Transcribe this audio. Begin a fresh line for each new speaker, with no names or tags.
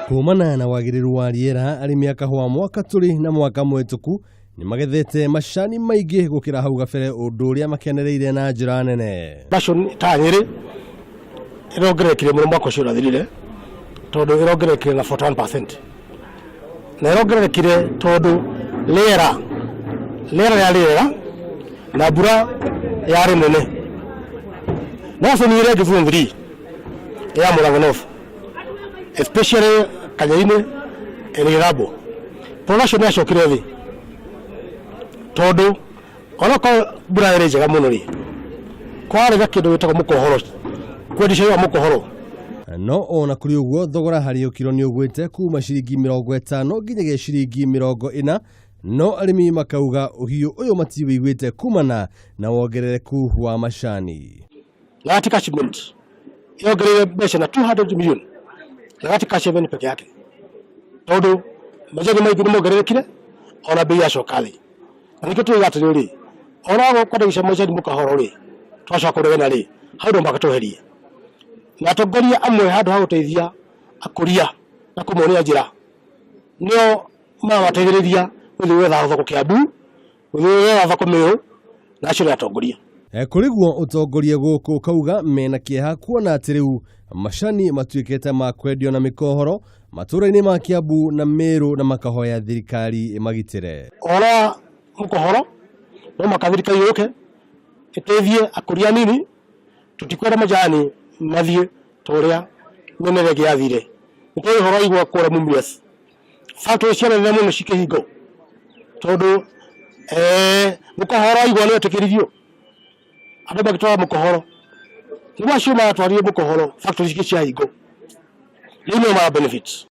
Kumana na wagĩrĩru wa rĩera, arĩmi a kahũa mwaka tũrĩ na mwaka mũhĩtũku nĩ magethete macani maingĩ gũkĩra hau gabere, ũndũ ũrĩa makenereire na njĩra nene.
Production ta Nyĩrĩ ĩrongererekire mũno mwaka ũcio ũrathirire, tondũ ĩrongererekire na 41%, na ĩrongererekire tondũ rĩera rĩarĩ rĩega na mbura yarĩ nene. No zone ĩrĩa ĩngĩ, zone 3 ya Mũrang'a North, especially Kanyeri-inĩ and Gĩthambo, production yacokire thĩ, tondũ onokorwo mbura yarĩ njega mũno rĩ, kwarĩ na kĩndũ gĩtagwo mũkohoro, kwendia wa mũkohoro.
No ona kũrĩ ũguo, thogora harĩ o kiro nĩ ũgwĩte kuma ciringi 50 nginyagia ciringi 40, no arĩmi makauga ũhiũ ũyũ matiwĩiguĩte kumana na wongerereku wa macani.
Nagati catchment yongereire mbeca na 200 million, Nagati catchment peke yake, tondũ majani maingĩ nĩ mongererekire ona bei yacoka thĩ. Na nĩkĩo tuiga atĩrĩrĩ, ona kwendagia majani mũkahoro rĩ, twacoka kũregana rĩ, hau no mũhaka tweherie. Na atongoria amwe, handũ ha gũteithia akũria na kũmonia njĩra, nĩo maramateithĩrĩria gũthiĩ gwetha thoko Kiambu, gũthiĩ gwetha thoko Mĩrũ, na acio nĩ atongoria.
Kũrĩ guo ũtongoria gũkũ kauga mena kĩeha kuona atĩ rĩu macani matuĩkĩte ma kwendio na mĩkohoro matũũra-inĩ ma Kiambu na Meru, na makahoya thirikari ĩmagitĩre.
Ũhoro wa mũkohoro, no mũhaka thirikari yũke ĩteithie akũria anini. Tũtikwenda majani mathiĩ ta ũrĩa mĩena ĩrĩa ĩngĩ yathire. Nĩ tũĩ ũhoro wa igwa kũrĩa Mumias, factory cia nene mũno cikĩhingwo tondũ mũkohoro wa igwa nĩ wetĩkĩririo andũ magĩtwara mũkohoro. Rĩu acio maratwarire mũkohoro, factory cingĩ ciahingwo, rĩu nĩo mara benefit.